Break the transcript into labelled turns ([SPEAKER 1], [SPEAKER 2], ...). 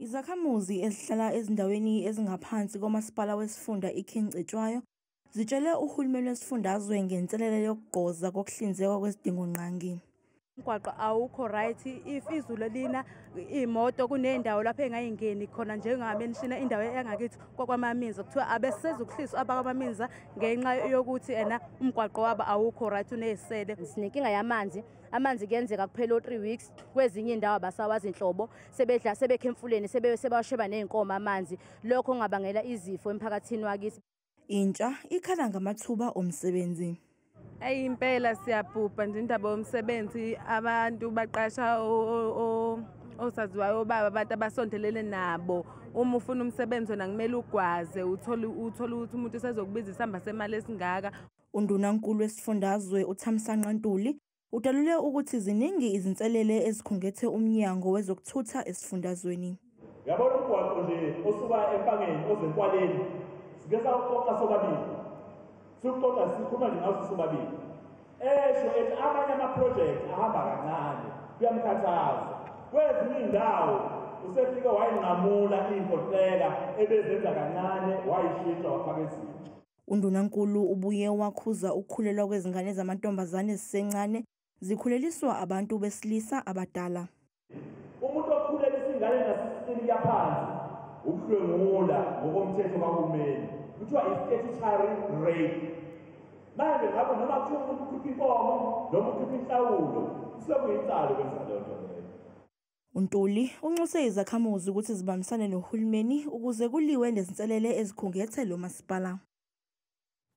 [SPEAKER 1] Izakhamuzi ezihlala ezindaweni ezingaphansi komasipala wesifunda iKing Cetshwayo zitshele uhulumeni wesifundazwe ngenselele yokugqoza kokuhlinzekwa kwezidingongqangi.
[SPEAKER 2] Umgwaqo awukho right. If izulu lina, iy'moto kuney'ndawo lapho ey'ngayingeni khona, njengamenshina indawo yangakithi kwaKwaMaminza, kuthiwa abesezukuhliswa abakwaMaminza ngenxa yokuthi ena umgwaqo wabo awukho right, uney'sele.
[SPEAKER 3] Sinenkinga yamanzi. Amanzi kuyenzeka kuphela o-3 weeks, kwezinye iy'ndawo abasawazi inhlobo, sebedla sebekha emfuleni, sebawasheba ney'nkomo amanzi. Lokho kungabangela izifo emphakathini wakithi.
[SPEAKER 1] Intsha ikhala ngamathuba omsebenzi.
[SPEAKER 4] Eyi, impela siyabhubha nje indaba yomsebenzi. Abantu baqasha osaziwayo, obaba, abantu abasondelene nabo. Uma ufuna umsebenzi wena kumele ugwaze, uthole ukuthi umuntu usezokubiza isamba semali esingaka.
[SPEAKER 1] Undunankulu wesifundazwe uThamsanqa Ntuli udalule ukuthi ziningi izinselele ezikhungethe umnyango wezokuthutha esifundazweni.
[SPEAKER 5] Uyabona umgwaqo nje osuka eMpangeni ozenkwaleni, sike sawuxoxa sobabili, siwuxoxa, sikhuluma nje ngaso sobabili. Esho ethi amanye ama-project ahamba kancane, kuyamkhathaza. Kwezinye iy'ndawo usefike wayinqamula iy'nkontileka ebezenza kancane, wayishintsha wafaka ezintsha.
[SPEAKER 1] Undunankulu ubuye wakhuza ukukhulelwa kwezingane zamantombazane ezisencane zikhuleliswa abantu besilisa abadala.
[SPEAKER 5] Umuntu okhulelisa ingane ngasisitini kuyaphansi ukudlwengula ngokomthetho kahulumeni, kuthiwa i-statutory rape. Manje ngakho noma kuthiwa umuntu ukhipha inkomo noma ukhipha inhlawulo, kusuke kuyicala ukwenza leyo nto leyo.
[SPEAKER 1] UNtuli unxuse izakhamuzi ukuthi zibambisane nohulumeni ukuze kuliwe nezinselele ezikhungethe lo masipala.